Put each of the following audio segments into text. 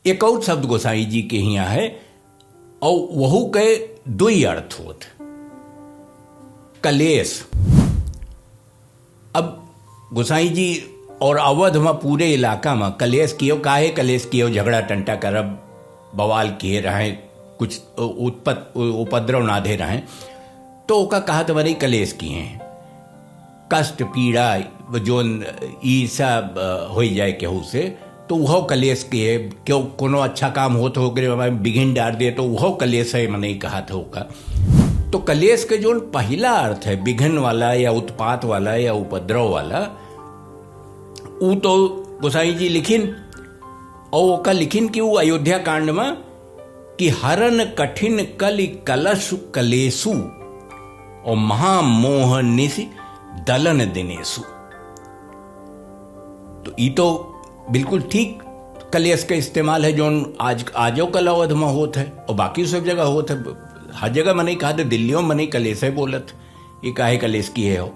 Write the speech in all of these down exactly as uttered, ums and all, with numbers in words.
एक और शब्द गोसाई जी के हियाँ है, और वहू के दुई अर्थ होत। कलेश। अब गोसाई जी और अवध में पूरे इलाका में कलेश कियो, काहे कलेश कियो, झगड़ा टंटा करब, बवाल किए रहें, कुछ उत्पत-, उपद्रव नाधे रहें, तो ओका कहत बनी कलेश किहे हैं। कष्ट, पीड़ा, जोन ई सब, अ, होई जाए केहू से, तो उहो कलेश के, केहू कोनो अच्छा काम होत हो, ओकरे में विघ्न डार दे, तो उहो कलेश है, मनई कहत हो का। तो कलेश के जोन पहिला अर्थ है, विघ्न वाला या उत्पात वाला या उपद्रव वाला, ऊ तो गोसाई जी लिखिन, और ओका लिखिन कि ऊ अयोध्या कांड में कि हरन कठिन कलि कलश कलेसु और महामोह निशि दलन दिनेसु। तो ई तो बिल्कुल ठीक कलेश का इस्तेमाल है, जोन आज, आजो कल अवध में होत है और बाकी सब जगह होत है। हर जगह मनई कहत है, दिल्लियों में मनई कलेश है बोलत, ये काहे कलेश किहे हो।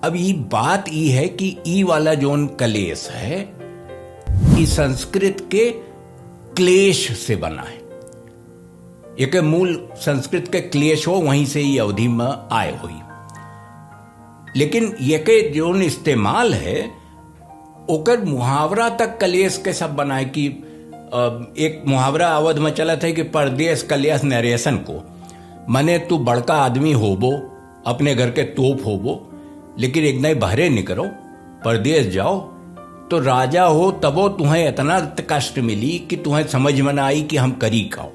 अब ई बात ई है कि ई वाला जोन कलेश है, ई संस्कृत के क्लेश से बना है। एके मूल संस्कृत के क्लेश हो, वहीं से ई अवधि में आए होई। लेकिन एके जोन इस्तेमाल है, ओकर मुहावरा तक कलेश के सब बनाए कि, अ, एक मुहावरा अवध में चलत है कि परदेश कलेश नरेशन को, मने तू बड़का आदमी होबो, अपने घर के तोप होबो, लेकिन एक दाई बहरे निकरो, परदेश जाओ, तो राजा हो तबो तुहें इतना कष्ट मिली कि तुहें समझ में ना आई कि हम करी काओ।